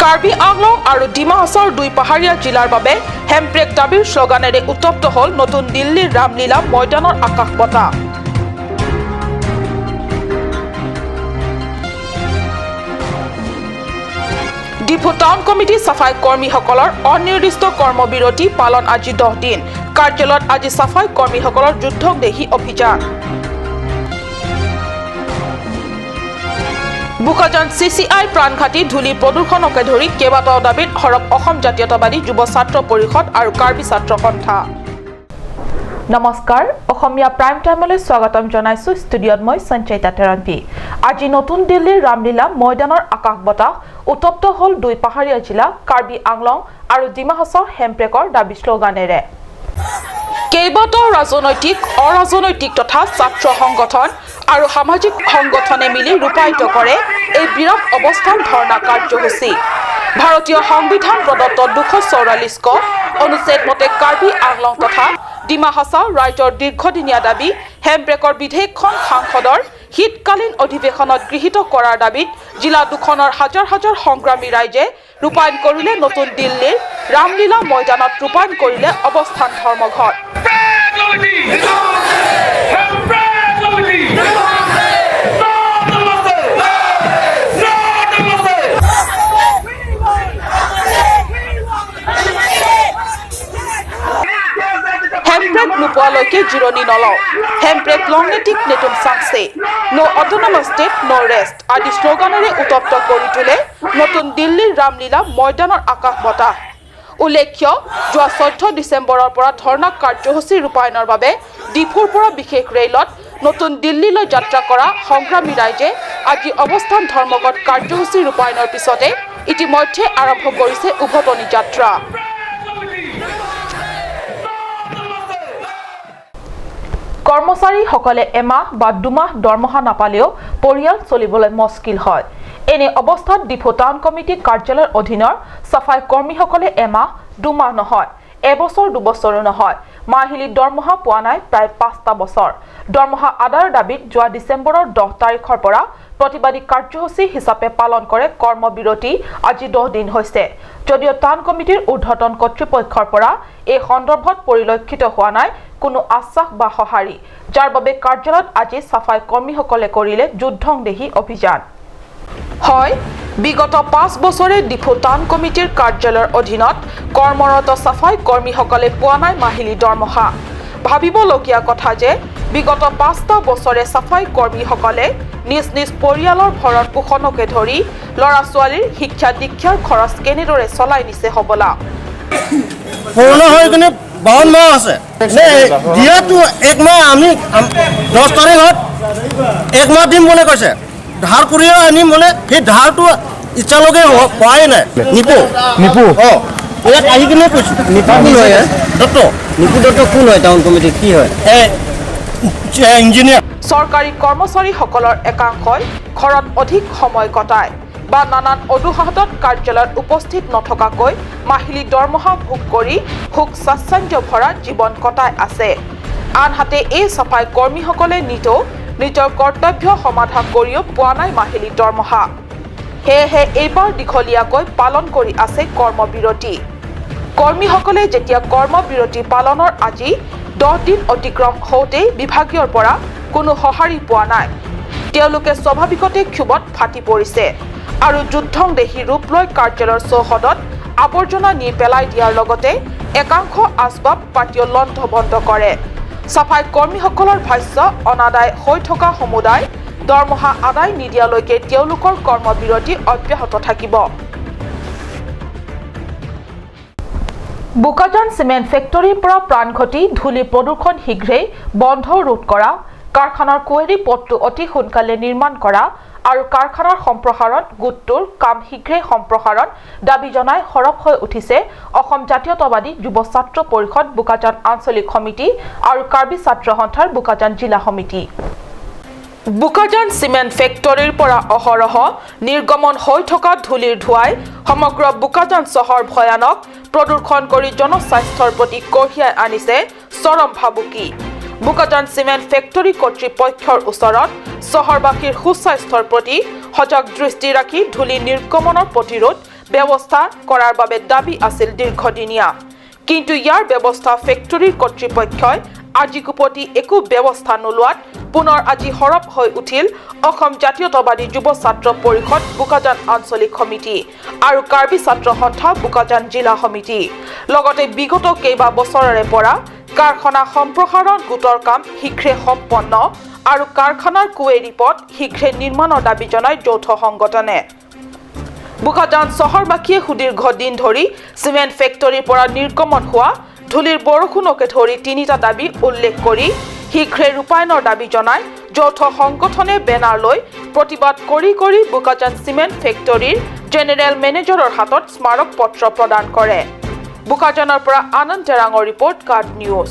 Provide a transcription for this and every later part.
কাৰ্বি আংলং আৰু ডিমা হাছাওৰ দুই পাহাৰীয়া জিলাৰ বাবে হেম্প্ৰেক দাবীৰ শ্লোগানেৰে উত্তপ্ত হ'ল নতুন দিল্লীৰ ৰামলীলা ময়দানৰ আকাশ বতাহ। ডিফু টাউন কমিটি চাফাই কৰ্মীসকলৰ অনিৰ্দিষ্ট কৰ্মবিৰতি পালন আজি 10 দিন। কাৰ্যালয়ত আজি চাফাই কৰ্মীসকলৰ যুদ্ধংদেহী অভিযান। বোকাজান CCI প্ৰাণঘাতী ধূলি প্ৰদূষণকে ধৰি কেইবাটাও দাবীত সৰব অসম জাতীয়তাবাদী যুৱ ছাত্ৰ পৰিষদ আৰু কাৰ্বি ছাত্ৰ সন্থা। নমস্কাৰ, অসমীয়া প্ৰাইম টাইমলৈ স্বাগতম জনাইছো। ষ্টুডিঅ'ত মই সঞ্চয়িতা তেৰণপি। আজি নতুন দিল্লীৰ ৰামলীলা ময়দানৰ আকাশ বতাহ উত্তপ্ত হ'ল দুই পাহাৰীয়া জিলা কাৰ্বি আংলং আৰু ডিমা হাছাও হেম্প্ৰেকৰ দাবী শ্লোগানেৰে। কেইবাটাও ৰাজনৈতিক, অৰাজনৈতিক তথা ছাত্ৰ সংগঠন আৰু সামাজিক সংগঠনে মিলি ৰূপায়িত কৰে এই বিৰাট অৱস্থান ধৰ্ণা কাৰ্যসূচী। ভাৰতীয় সংবিধান প্ৰদত্ত 244 ক অনুচ্ছেদ মতে কাৰ্বি আংলং তথা ডিমা হাছাও ৰাইজৰ দীৰ্ঘদিনীয়া দাবী হেম্প্ৰেকৰ বিধেয়কখন সাংসদৰ শীতকালীন অধিৱেশনত গৃহীত কৰাৰ দাবীত জিলা দুখনৰ হাজাৰ হাজাৰ সংগ্ৰামী ৰাইজে ৰূপায়ণ কৰিলে নতুন দিল্লীৰ ৰামলীলা ময়দানত ৰূপায়ণ কৰিলে অৱস্থান ধৰ্মঘট। হেম্প্ৰেক নোপোৱালৈকে জিৰণি নলওঁ, হেম্প্ৰেক লংনেটিক নেতুম চাংছে, no autonomous state no rest আদি শ্লোগানেৰে উত্তপ্ত কৰি তোলে নতুন দিল্লীৰ ৰামলীলা ময়দানৰ আকাশ বতাহ। উল্লেখ্য, যোৱা 14 ডিচেম্বৰৰ পৰা ধৰ্ণা কাৰ্যসূচী ৰূপায়ণৰ বাবে ডিফুৰ পৰা বিশেষ ৰেলত নতুন দিল্লীলৈ যাত্ৰা কৰা সংগ্ৰামী ৰাইজে আজি অৱস্থান ধৰ্মঘট কাৰ্যসূচী ৰূপায়ণৰ পিছতে ইতিমধ্যে আৰম্ভ কৰিছে উভতনি যাত্ৰা। কৰ্মচাৰীসকলে এমাহ বা দুমাহ দৰমহা নাপালেও পৰিয়াল চলিবলৈ মস্কিল হয়। এনে অৱস্থাত ডিফু টাউন কমিটি কাৰ্যালয়ৰ অধীনৰ চাফাই কৰ্মীসকলে এমাহ দুমাহ নহয়, এবছৰ দুবছৰো নহয়, মাহিলী দৰমহা পোৱা নাই প্ৰায় 5টা বছৰ। দৰমহা আদায়ৰ দাবীত যোৱা ডিচেম্বৰৰ 10 তাৰিখৰ পৰা প্ৰতিবাদী কাৰ্যসূচী হিচাপে পালন কৰে কৰ্মবিৰতি আজি 10 দিন হৈছে। যদিও টাউন কমিটিৰ ঊৰ্ধ্বতন কৰ্তৃপক্ষৰ পৰা এই সন্দৰ্ভত পৰিলক্ষিত হোৱা নাই কোনো আশ্বাস বা সঁহাৰি, যাৰ বাবে কাৰ্যালয়ত আজি চাফাই কৰ্মীসকলে কৰিলে যুদ্ধংদেহী অভিযান। হয়, বিগত 5 বছৰে ডিফু টাউন কমিটিৰ কাৰ্যালয়ৰ অধীনত কৰ্মৰত চাফাই কৰ্মীসকলে পোৱা নাই মাহিলী দৰমহা। ভাবিবলগীয়া কথা যে বিগত 5টা বছৰে চাফাই কৰ্মীসকলে নিজ নিজ পৰিয়ালৰ ভৰণ পোষণকে ধৰি ল'ৰা ছোৱালীৰ শিক্ষা দীক্ষাৰ খৰচ কেনেদৰে চলাই নিছে হবলা। কৰোণা হৈ কিনে 52 মাহ আছে। দিয়াটো এক মাহ, আমি 10 তাৰিখত এক মাহ দিম বুলি কৈছে। ধাৰ কৰিও আনিম বোলে, সেই ধাৰটো এতিয়ালৈকে পোৱাই নাই। নিপু নিপু অঁ, ইয়াত আহি কিনে কৈছোঁ। নিপু কোন হয়? দত্ত। নিপু দত্ত কোন হয়? টাউন কমিটিত কি হয়? ইঞ্জিনিয়াৰ। চৰকাৰী কৰ্মচাৰীসকলৰ একাংশই ঘৰত অধিক সময় কটায় বা নানান অজুহাতত কাৰ্যালয়ত উপস্থিত নথকাকৈ মাহিলী দৰমহা ভোগ কৰি সুখ স্বাচ্ছন্দ্য ভৰা জীৱন কটাই আছে। আনহাতে এই চাফাই কৰ্মীসকলে নিতৌ নিজৰ কৰ্তব্য সমাধা কৰিও পোৱা নাই মাহিলী দৰমহা। সেয়েহে এইবাৰ দীঘলীয়াকৈ পালন কৰি আছে কৰ্মবিৰতি। কৰ্মীসকলে যেতিয়া কৰ্মবিৰতি পালনৰ আজি 10 দিন অতিক্ৰম হওঁতেই বিভাগীয়ৰ পৰা কোনো সঁহাৰি পোৱা নাই, তেওঁলোকে স্বাভাৱিকতে ক্ষোভত ফাটি পৰিছে আৰু যুদ্ধংদেহী ৰূপ লৈ কাৰ্যালয়ৰ চৌহদত আৱৰ্জনা নি পেলাই দিয়াৰ লগতে একাংশ আচবাব পাতিও লণ্ডভণ্ড কৰে। চাফাই কৰ্মীসকলৰ ভাষ্য, অনাদায় হৈ থকা সমুদায় দৰমহা আদায় নিদিয়ালৈকে তেওঁলোকৰ কৰ্মবিৰতি অব্যাহত থাকিব। বোকাজান চিমেণ্ট ফেক্টৰীৰ পৰা প্ৰাণঘটি ধূলি প্ৰদূষণ শীঘ্ৰেই বন্ধ ৰোধ কৰা, কাৰখানাৰ কুৱেৰী পথটো অতি সোনকালে নিৰ্মাণ কৰা আৰু কাৰখানাৰ সম্প্ৰসাৰণ গোটটোৰ কাম শীঘ্ৰেই সম্প্ৰসাৰণ দাবী জনাই সৰব হৈ উঠিছে অসম জাতীয়তাবাদী যুৱ ছাত্ৰ পৰিষদ বোকাজান আঞ্চলিক সমিতি আৰু কাৰ্বি ছাত্ৰ সন্থাৰ বোকাজান জিলা সমিতি। বোকাজান চিমেণ্ট ফেক্টৰীৰ পৰা অহৰহ নিৰ্গমন হৈ থকা ধূলিৰ ধোঁৱাই সমগ্ৰ বোকাজান চহৰ ভয়ানক প্ৰদূষণ কৰি জনস্বাস্থ্যৰ প্ৰতি কঢ়িয়াই আনিছে চৰম ভাবুকি। বোকাজান চিমেণ্ট ফেক্টৰী কৰ্তৃপক্ষৰ ওচৰত চহৰবাসীৰ সুস্বাস্থ্যৰ প্ৰতি সজাগ দৃষ্টি ৰাখি ধূলি নিৰ্গমনৰ প্ৰতিৰোধ ব্যৱস্থা কৰাৰ বাবে দাবী আছিল দীৰ্ঘদিনীয়া। কিন্তু ইয়াৰ ব্যৱস্থা ফেক্টৰীৰ কৰ্তৃপক্ষই আজিকোপতি একো ব্যৱস্থা নোলোৱাত পুনৰ আজি সৰব হৈ উঠিল অসম জাতীয়তাবাদী যুৱ ছাত্ৰ পৰিষদ বোকাজান আঞ্চলিক সমিতি আৰু কাৰ্বি ছাত্ৰ সন্থা বোকাজান জিলা সমিতি। লগতে বিগত কেইবা বছৰৰে পৰা কাৰখানা সম্প্ৰসাৰণ গোটৰ কাম শীঘ্ৰে সম্পন্ন আৰু কাৰখানাৰ কুৱেৰী পথ শীঘ্ৰে নিৰ্মাণৰ দাবী জনায় যৌথ সংগঠনে। বোকাজান চহৰবাসীয়ে সুদীৰ্ঘ দিন ধৰি চিমেণ্ট ফেক্টৰীৰ পৰা নিৰ্গমন হোৱা ধূলিৰ বৰষুণকে ধৰি তিনিটা দাবী উল্লেখ কৰি শীঘ্ৰে ৰূপায়ণৰ দাবী জনাই যৌথ সংগঠনে বেনাৰ লৈ প্ৰতিবাদ কৰি কৰি বোকাজান চিমেণ্ট ফেক্টৰীৰ জেনেৰেল মেনেজাৰৰ হাতত স্মাৰক পত্ৰ প্ৰদান কৰে। বোকাজানৰ পৰা আনন্দ টেৰাঙৰ ৰিপৰ্ট, কাৰ্ড নিউজ।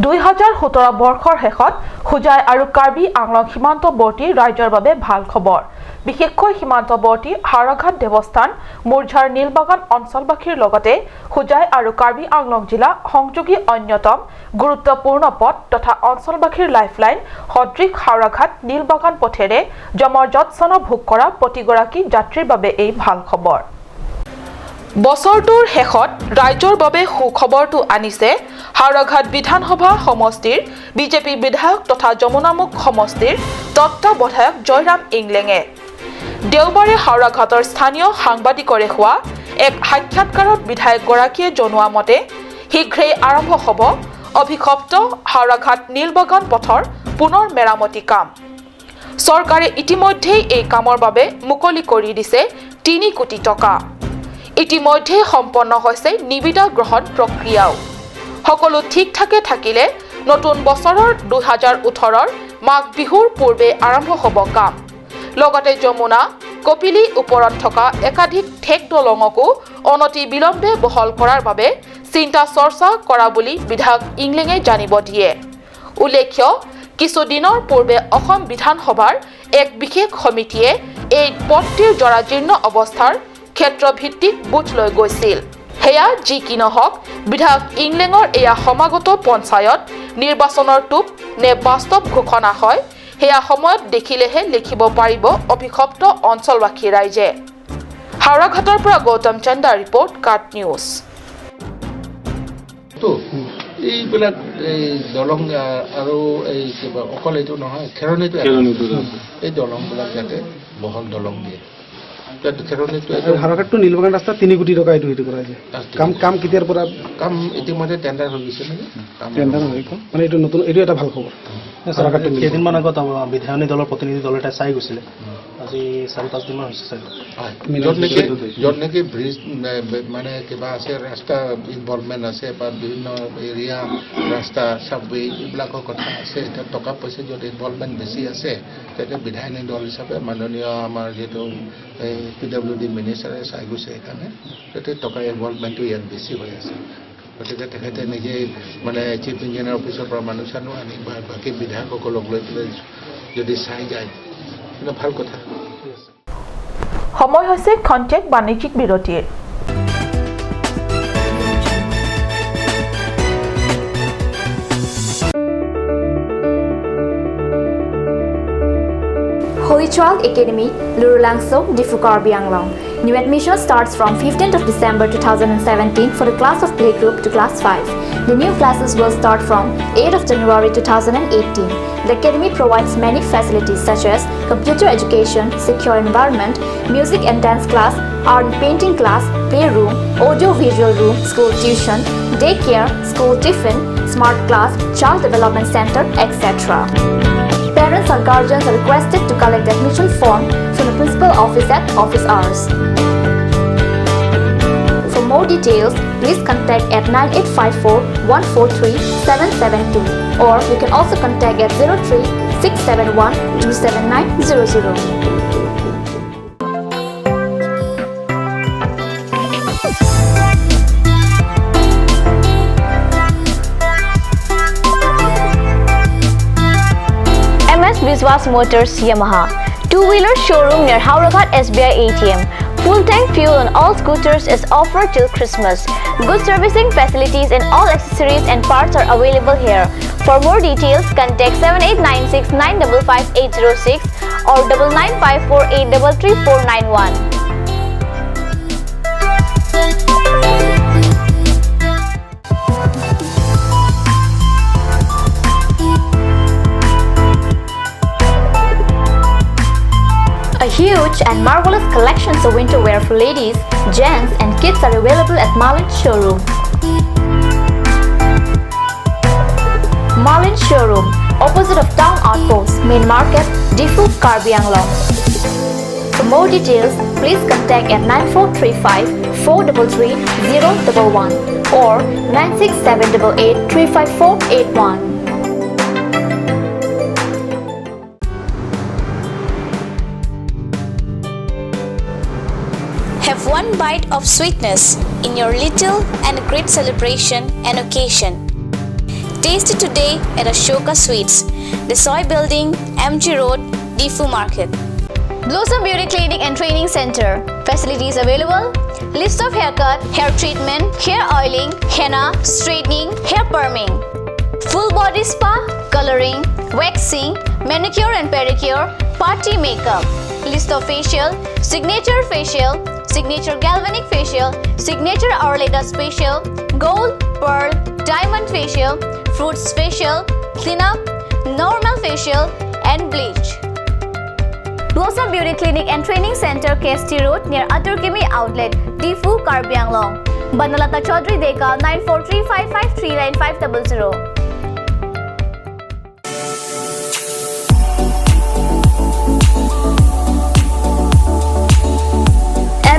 2017 বৰ্ষৰ শেষত হোজাই আৰু কাৰ্বি আংলং সীমান্তৱৰ্তী ৰাজ্যৰ বাবে ভাল খবৰ। বিশেষকৈ সীমান্তৱৰ্তী হাওৰাঘাট দেৱস্থান, মুৰঝাৰ নীলবাগান অঞ্চলবাসীৰ লগতে হোজাই আৰু কাৰ্বি আংলং জিলা সংযোগী অন্যতম গুৰুত্বপূৰ্ণ পথ তথা অঞ্চলবাসীৰ লাইফলাইন সদৃশ হাওৰাঘাট নীলবাগান পথেৰে যমৰ যৎসনা ভোগ কৰা প্ৰতিগৰাকী যাত্ৰীৰ বাবে এই ভাল খবৰ। বছৰটোৰ শেষত ৰাইজৰ বাবে সুখবৰটো আনিছে হাওৰাঘাট বিধানসভা সমষ্টিৰ বিজেপি বিধায়ক তথা যমুনামুখ সমষ্টিৰ তত্ত্বাৱধায়ক জয়ৰাম ইংলেঙে। দেওবাৰে হাওৰাঘাটৰ স্থানীয় সাংবাদিকৰে হোৱা এক সাক্ষাৎকাৰত বিধায়কগৰাকীয়ে জনোৱা মতে শীঘ্ৰেই আৰম্ভ হ'ব অভিশপ্ত হাওৰাঘাট নীলবাগান পথৰ পুনৰ মেৰামতি কাম। চৰকাৰে ইতিমধ্যেই এই কামৰ বাবে মুকলি কৰি দিছে 3 কোটি টকা। ইতিমধ্যেই সম্পন্ন হৈছে নিবিদা গ্ৰহণ প্ৰক্ৰিয়াও। সকলো ঠিক ঠাকে থাকিলে নতুন বছৰৰ 2018ৰ মাঘ বিহুৰ পূৰ্বে আৰম্ভ হ'ব কাম। লগতে যমুনা কপিলী ওপৰত থকা একাধিক ঠেক দলঙকো অনতি বিলম্বে বহল কৰাৰ বাবে চিন্তা চৰ্চা কৰা বুলি বিধায়ক ইংলেঙে জানিব দিয়ে। উল্লেখ্য, কিছুদিনৰ পূৰ্বে অসম বিধানসভাৰ এক বিশেষ সমিতিয়ে এই পথটিৰ জৰাজীৰ্ণ অৱস্থাৰ ক্ষেত্ৰভিত্তিক বুজ লৈ গৈছিল। সেয়া যি কি নহওক, বিধায়ক ইংলেঙৰ এয়া সমাগত পঞ্চায়ত নিৰ্বাচনৰ টোপ নে বাস্তৱ ঘোষণা হয়, সেয়া সময়ত দেখিলেহে লিখিব পাৰিব অভিশপ্ত অঞ্চলবাসী ৰাইজে। হাওৰাঘাটৰ পৰা গৌতম চন্দাৰ ৰিপৰ্ট, কাট নিউজ। তো এইবিলাক এই দলং আৰু এই কিবা অকল এইটো নহয়, খেৰণিটো এটা। এই দলংবিলাক যাতে বহল দলং দিয়ে, তাত খেৰণিটো এইটো। হাওৰাঘাটটো নীলবাগান ৰাস্তা 3 কোটি টকা এইটো কৰা হৈছে। কাম কেতিয়াৰ পৰা? কাম ইতিমধ্যে টেণ্ডাৰ হৈ গৈছে নেকি কাম। টেণ্ডাৰ হৈ গ'ল। মানে এইটো নতুন, এইটো এটা ভাল খবৰ হাওৰাঘাটটো নীলবাগান। কেইদিনমান আগত আমাৰ বিধায়নী দলৰ প্ৰতিনিধি দল এটা চাই গৈছিলে। আজি 4-5 দিনমান হৈছে চাগে। হয়, য'ত নেকি ব্ৰিজ মানে কিবা আছে, ৰাস্তা ইনভলভমেণ্ট আছে বা বিভিন্ন এৰিয়া ৰাস্তা চাবৱে এইবিলাকৰ কথা আছে, এতিয়া টকা পইচা য'ত ইনভলভমেণ্ট বেছি আছে, তেতিয়া বিধায়নী দল হিচাপে মাননীয় আমাৰ যিটো এই পিডাব্লিউডি মিনিষ্টাৰে চাই গৈছে। সেইকাৰণে তেতিয়া টকাৰ ইনভলভমেণ্টটো ইয়াত বেছি হৈ আছে। গতিকে তেখেতে নিজেই মানে চিফ ইঞ্জিনিয়াৰ অফিচৰ পৰা মানুহ চানুহ আনি বা বাকী বিধায়কসকলক লৈ পেলাই যদি চাই যায়, কিন্তু ভাল কথা। সময় হৈছে খন্তেক বাণিজ্যিক বিৰতিৰ। Holy Child Academy, Lurulangso, Diphu Karbi Anglong. New admission starts from 15th of December 2017 for the class of playgroup to class 5. The new classes will start from 8th of January 2018. The academy provides many facilities such as computer education, secure environment, music and dance class, art and painting class, playroom, audio visual room, school tuition, daycare, school tiffin, smart class, child development center, etc. Parents or guardians are requested to collect the admission form from the principal office at office hours. For more details, please contact at 9854 143 772 or you can also contact at 03 671 27900. MS Biswas Motors Yamaha, two-wheeler showroom near Howraghat SBI ATM. Full tank fuel on all scooters is offered till Christmas. Good servicing facilities and all accessories and parts are available here. For more details, contact 7896 955 806 or 9954833491. A huge and marvelous collections of winter wear for ladies, gents and kids are available at Marlin Showroom. Marlin Showroom, opposite of Town Outpost, Main Market, Diphu, Karbi Anglong. For more details, please contact at 9435 433 011 or 96788 35481. Have one bite of sweetness in your little and great celebration and occasion. Taste it today at Ashoka Sweets, the Soy Building, MG Road, Diphu Market. Blossom Beauty Clinic and Training Center. Facilities available: list of haircut, hair treatment, hair oiling, henna, straightening, hair perming, full body spa, coloring, waxing, manicure and pedicure, party makeup. List of facial: signature facial, signature galvanic facial, signature Orleda facial, gold, pearl, diamond facial, fruits facial, cleanup, normal facial, and bleach. Blossom Beauty Clinic and Training Center, KST Road, near Aturkimi Outlet, Diphu, Karbi Anglong. Banalata Chaudhary Deka, 9435539500.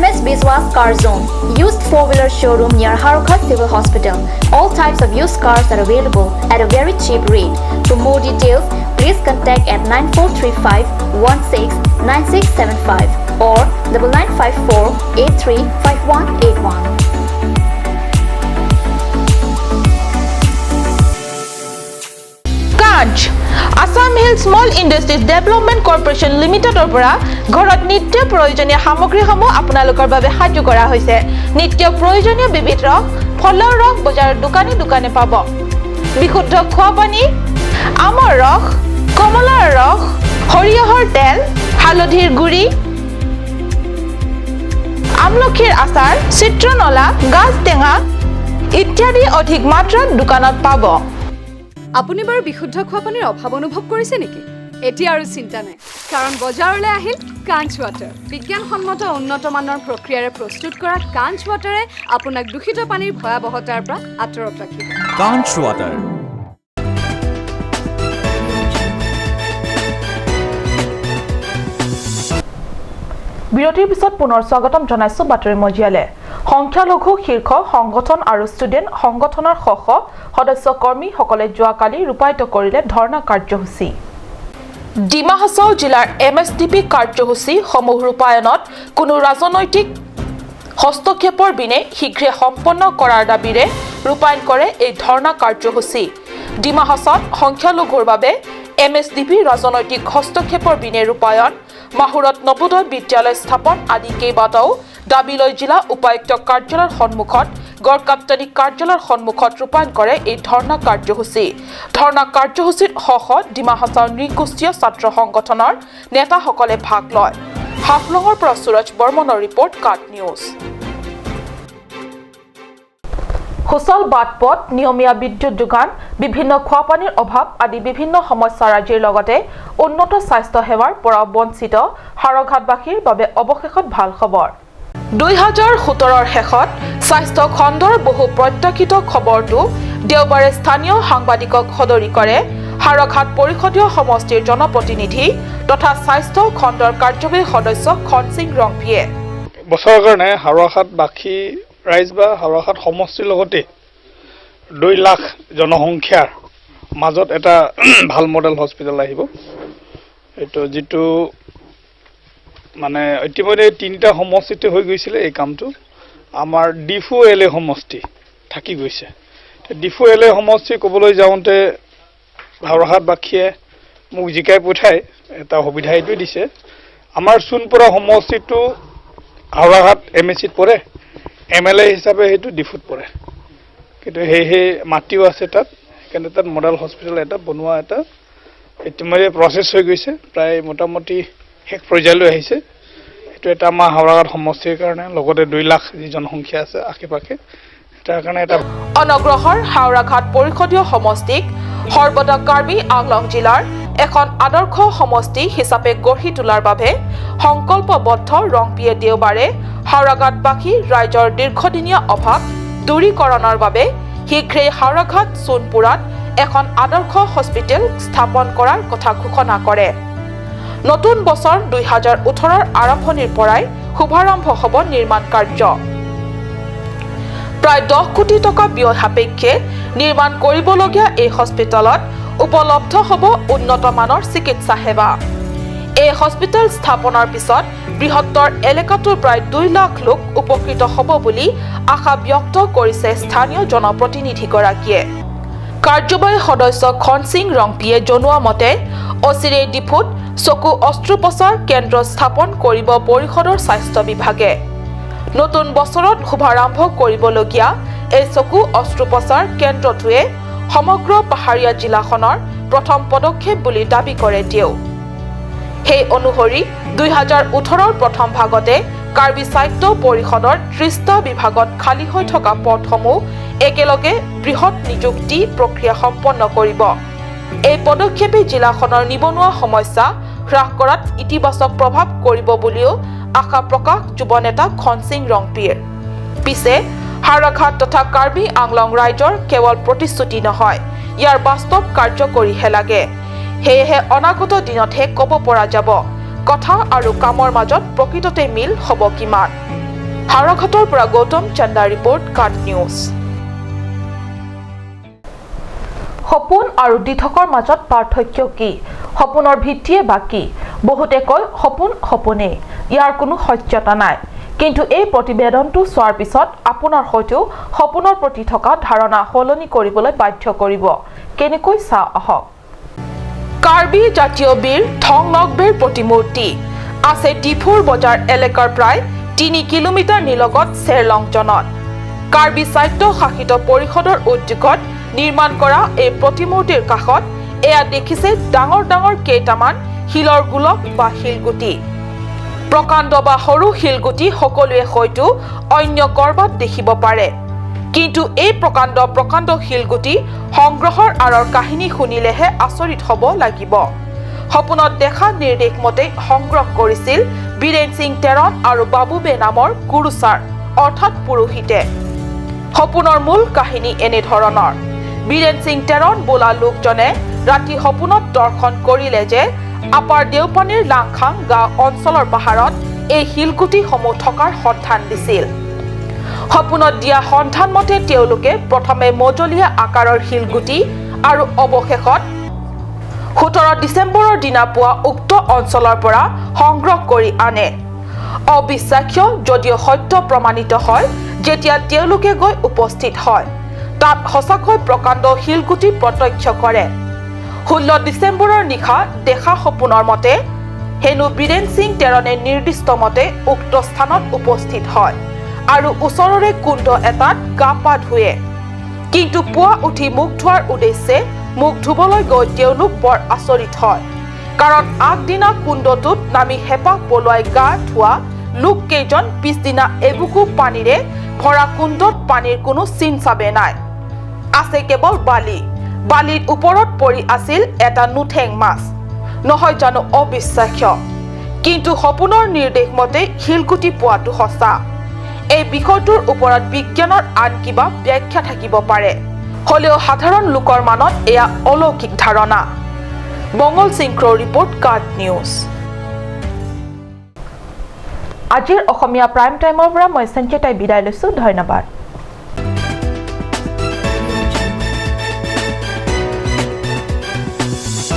MS Biswas Car Zone, used four-wheeler showroom near Harokhat Civil Hospital. All types of used cars are available at a very cheap rate. For more details, please contact at 9435 169675 or 9954 835181. কাজ Assam Hill Small Industries Development Corporation লিমিটেডৰ পৰা ঘৰত নিত্য প্ৰয়োজনীয় সামগ্ৰীসমূহ আপোনালোকৰ বাবে সাজু কৰা হৈছে। নিত্য প্ৰয়োজনীয় বিবিধ ৰস, ফলৰ ৰস বজাৰৰ দোকানে দোকানে পাব। বিশুদ্ধ খোৱা পানী, আমৰ ৰস, কমলাৰ ৰস, সৰিয়হৰ তেল, হালধিৰ গুড়ি, আমলখিৰ আচাৰ, চিত্ৰনলা, গাজ টেঙা ইত্যাদি অধিক মাত্ৰাত দোকানত পাব। আপুনি বাৰু বিশুদ্ধ খোৱা পানীৰ অভাৱ অনুভৱ কৰিছে নেকি? এতিয়া আৰু চিন্তা নাই, কাৰণ বজাৰলৈ আহিল কাঞ্চ ৱাটাৰ। বিজ্ঞানসন্মত উন্নত মানৰ প্ৰক্ৰিয়াৰে প্ৰস্তুত কৰা কাঞ্চ ৱাটাৰে আপোনাক দূষিত পানীৰ ভয়াৱহতাৰ পৰা আঁতৰত ৰাখিব। কাঞ্চ ৱাটাৰ। বিৰতিৰ পিছত পুনৰ স্বাগতম জনাইছো বাতৰি মজিয়ালে। সংখ্যালঘু শীৰ্ষ সংগঠন আৰু ষ্টুডেণ্ট সংগঠনৰ শ শ সদস্য কৰ্মীসকলে যোৱাকালি ৰূপায়িত কৰিলে ধৰ্ণা কাৰ্যসূচী। ডিমা হাছাও জিলাৰ MSDP কাৰ্যসূচী সমূহ ৰূপায়ণত কোনো ৰাজনৈতিক হস্তক্ষেপৰ বিনে শীঘ্ৰে সম্পন্ন কৰাৰ দাবীৰে ৰূপায়ণ কৰে এই ধৰ্ণা কাৰ্যসূচী। ডিমা হাছাওত সংখ্যালঘুৰ বাবে MSDP ৰাজনৈতিক হস্তক্ষেপৰ বিনে ৰূপায়ণ, মাহুৰত নৱোদয় বিদ্যালয় স্থাপন আদি কেইবাটাও দাবী লৈ জিলা উপায়ুক্ত কাৰ্যালয়ৰ সন্মুখত, গড়কাপ্তানী কাৰ্যালয়ৰ সন্মুখত ৰূপায়ণ কৰে এই ধৰ্ণা কাৰ্যসূচী। ধৰ্ণা কাৰ্যসূচীত শ শ ডিমা হাছাও নৃগোষ্ঠীয় ছাত্ৰ সংগঠনৰ নেতাসকলে ভাগ লয়। হাফলঙৰ পৰা সুৰজ বৰ্মনৰ ৰিপৰ্ট, কাট নিউজ। সুচল বাট পথ, নিয়মীয়া বিদ্যুৎ যোগান, বিভিন্ন খোৱাপানীৰ অভাৱ আদি বিভিন্ন সমস্যাৰাজিৰ লগতে উন্নত স্বাস্থ্য সেৱাৰ পৰাও বঞ্চিত হাৰঘাটবাসীৰ বাবে অৱশেষত ভাল খবৰ। 2017ৰ শেষত স্বাস্থ্য খণ্ডৰ বহু প্ৰত্যাশিত খবৰটো দেওবাৰে স্থানীয় সাংবাদিকক সদৰি কৰে হাৰঘাট পৰিষদীয় সমষ্টিৰ জনপ্ৰতিনিধি তথা স্বাস্থ্য খণ্ডৰ কাৰ্যবাহী সদস্য খনসিং ৰংপিয়ে। বছৰৰ কাৰণে হাৰঘাটবাসী ৰাইজ বা হাৰঘাট সমষ্টিৰ লগতে 2 লাখ জনসংখ্যাৰ মাজত এটা ভাল মডেল হস্পিটেল আহিব। এইটো যিটো মানে ইতিমধ্যে 3টা সমষ্টিতে হৈ গৈছিলে এই কামটো, আমাৰ ডিফু এল এ সমষ্টি থাকি গৈছে। ডিফু এল এ সমষ্টি ক'বলৈ যাওঁতে হাৰঘাটবাসীয়ে মোক জিকাই পঠাই এটা সুবিধা এইটোৱে দিছে, আমাৰ চূণপৰা সমষ্টিটো হাওৰাঘাট এম এ চিত পৰে, এম এল এ হিচাপে সেইটো ডিফুত পৰে। কিন্তু সেই মাটিও আছে তাত, সেইকাৰণে তাত মডেল হস্পিটেল এটা বনোৱা এটা ইতিমধ্যে প্ৰচেছ হৈ গৈছে, প্ৰায় মোটামুটি শেষ পৰ্যায়লৈ আহিছে। সেইটো এটা আমাৰ হাওৰাঘাট সমষ্টিৰ কাৰণে, লগতে 2 লাখ যি জনসংখ্যা আছে আশে পাশে, তাৰ কাৰণে এটা অনগ্ৰসৰ হাওৰাঘাট পৰিষদীয় সমষ্টিক সৰ্বদা কাৰ্বি আংলং জিলাৰ এখন আদৰ্শ সমষ্টি হিচাপে গঢ়ি তোলাৰ বাবে সংকল্পবদ্ধ ৰংপিয়ে দেওবাৰে হাওৰাঘাটবাসী ৰাইজৰ দীৰ্ঘদিনীয়া অভাৱ দূৰীকৰণৰ বাবে শীঘ্ৰেই হাওৰাঘাট সোণপুৰাত এখন আদৰ্শ হস্পিটেল স্থাপন কৰাৰ কথা ঘোষণা কৰে। নতুন বছৰ 2018ৰ আৰম্ভণিৰ পৰাই শুভাৰম্ভ হ'ব নিৰ্মাণ কাৰ্য। প্ৰায় 10 কোটি টকা ব্যয় সাপেক্ষে নিৰ্মাণ কৰিবলগীয়া এই হস্পিটেলত উপলব্ধ হ'ব উন্নত মানৰ চিকিৎসা সেৱা। এই হস্পিটেল স্থাপনৰ পিছত বৃহত্তৰ এলেকাটোৰ প্ৰায় 2 লাখ লোক উপকৃত হ'ব বুলি আশা ব্যক্ত কৰিছে স্থানীয় জনপ্ৰতিনিধিগৰাকীয়ে। কাৰ্যবাহী সদস্য খনসিং ৰংপিয়ে জনোৱা মতে, অচিৰেই ডিফুত চকু অস্ত্ৰোপচাৰ কেন্দ্ৰ স্থাপন কৰিব পৰিষদৰ স্বাস্থ্য বিভাগে। নতুন বছৰত শুভাৰম্ভ কৰিবলগীয়া এই চকু অস্ত্ৰোপচাৰ কেন্দ্ৰটোৱে সমগ্ৰ পাহাৰীয়া জিলাখনৰ প্ৰথম পদক্ষেপ বুলি দাবী কৰে তেওঁ। সেই অনুসৰি 2018ৰ প্ৰথম ভাগতে কাৰ্বি স্বায়ত্ত পৰিষদৰ 30টা বিভাগত খালী হৈ থকা পদসমূহ একেলগে বৃহৎ নিযুক্তি প্ৰক্ৰিয়া সম্পন্ন কৰিব। এই পদক্ষেপে জিলাখনৰ নিবনুৱা সমস্যা হ্ৰাস কৰাত ইতিবাচক প্ৰভাৱ কৰিব বুলিও আশা প্ৰকাশ যুৱ নেতা খনসিং ৰংপিৰ। পিছে হাওৰাঘাট তথা কাৰ্বি আংলং ৰাইজৰ কেৱল প্ৰতিশ্ৰুতি নহয়, ইয়াৰ বাস্তৱ কাৰ্যকৰীহে লাগে। সেয়েহে অনাগত দিনতহে ক'ব পৰা যাব কথা আৰু কামৰ মাজত প্ৰকৃততে মিল হ'ব কিমান। হাওৰাঘাটৰ পৰা গৌতম চান্দা ৰিপৰ্ট, কাট নিউজ। সপোন আৰু দিঠকৰ মাজত পাৰ্থক্য কি? সপোনৰ ভিত্তিয়ে বা কি? বহুতে কয়, সপোন সপোনেই, ইয়াৰ কোনো সত্যতা নাই। কিন্তু এই প্ৰতিবেদনটো চোৱাৰ পিছত আপোনাৰ হয়তো সপোনৰ প্ৰতি থকা ধাৰণা সলনি কৰিবলৈ বাধ্য কৰিব। কেনেকৈ, চাওঁ আহক। কাৰ্বি জাতীয় বীৰ থং নকবেৰ প্ৰতিমূৰ্তি আছে ডিফুৰ বজাৰ এলেকাৰ প্ৰায় 3 কিলোমিটাৰ নিলগত চেৰলংজনত। কাৰ্বি স্বায়ত্ত শাসিত পৰিষদৰ উদ্যোগত নিৰ্মাণ কৰা এই প্ৰতিমূৰ্তিৰ কাষত এয়া দেখিছে ডাঙৰ ডাঙৰ কেইটামান শিলৰ গোলক বা শিলগুটি। প্ৰকাণ্ড বা সৰু শিলগুটি সকলোৱে হয়তো অন্য কৰবাত দেখিব পাৰে, কিন্তু এই প্ৰকাণ্ড প্ৰকাণ্ড শিলগুটি সংগ্ৰহৰ আঁৰৰ কাহিনী শুনিলেহে আচৰিত হ'ব লাগিব। সপোনত দেখা নিৰ্দেশ মতে সংগ্ৰহ কৰিছিল বীৰেন সিং টেৰন আৰু বাবুবে নামৰ গুৰুচাৰ অৰ্থাৎ পুৰোহিতে। সপোনৰ মূল কাহিনী এনেধৰণৰ। বীৰেন সিং টেৰন বোলা লোকজনে ৰাতি সপোনত দৰ্শন কৰিলে যে আপাৰ দেওপানীৰ লাংখাং গাঁও অঞ্চলৰ পাহাৰত এই শিলগুটিসমূহ থকাৰ সন্ধান দিছিল। সপোনত দিয়া সন্ধান মতে তেওঁলোকে প্ৰথমে মজলীয়া আকাৰৰ শিলগুটি আৰু অৱশেষত 17 ডিচেম্বৰৰ দিনা পুৱা উক্ত অঞ্চলৰ পৰা সংগ্ৰহ কৰি আনে। অবিশ্বাস্য যদিও সত্য প্ৰমাণিত হয় যেতিয়া তেওঁলোকে গৈ উপস্থিত হয়, তাত সঁচাকৈ প্ৰকাণ্ড শিলগুটি প্ৰত্যক্ষ কৰে। 16 ডিচেম্বৰৰ নিশা দেখা সপোনৰ মতে হেনো বীৰেন সিং টেৰণে নিৰ্দিষ্ট মতে উক্ত স্থানত উপস্থিত হয় আৰু ওচৰৰে কুণ্ড এটাত গা পা ধুৱে। কিন্তু পুৱা উঠি মুখ ধোৱাৰ উদ্দেশ্যে মুখ ধুবলৈ গৈ তেওঁলোক বৰ আচৰিত হয়, কাৰণ আগদিনা কুণ্ডটোত নামি হেঁপাহ পলুৱাই গা ধোৱা লোককেইজন পিছদিনা এবুকু পানীৰে ভৰা কুণ্ডত পানীৰ কোনো চিন চাবে নাই, আছে কেৱল বালি। বালিৰ ওপৰত পৰি আছিল এটা নুঠেং মাছ। নহয় জানো অবিশ্বাস্য? কিন্তু সপোনৰ নিৰ্দেশ মতে শিলগুটি পোৱাটো সঁচা। এই বিষয়টোৰ ওপৰত বিজ্ঞানৰ আন কিবা ব্যাখ্যা থাকিব পাৰে, হলেও সাধাৰণ লোকৰ মনত এয়া অলৌকিক ধাৰণা। মংগল সিংক্ৰৰ ৰিপৰ্ট, কাট নিউজ। আজিৰ অসমীয়া প্ৰাইম টাইমৰ পৰা মই সঞ্চিতাই বিদায় লৈছো। ধন্যবাদ।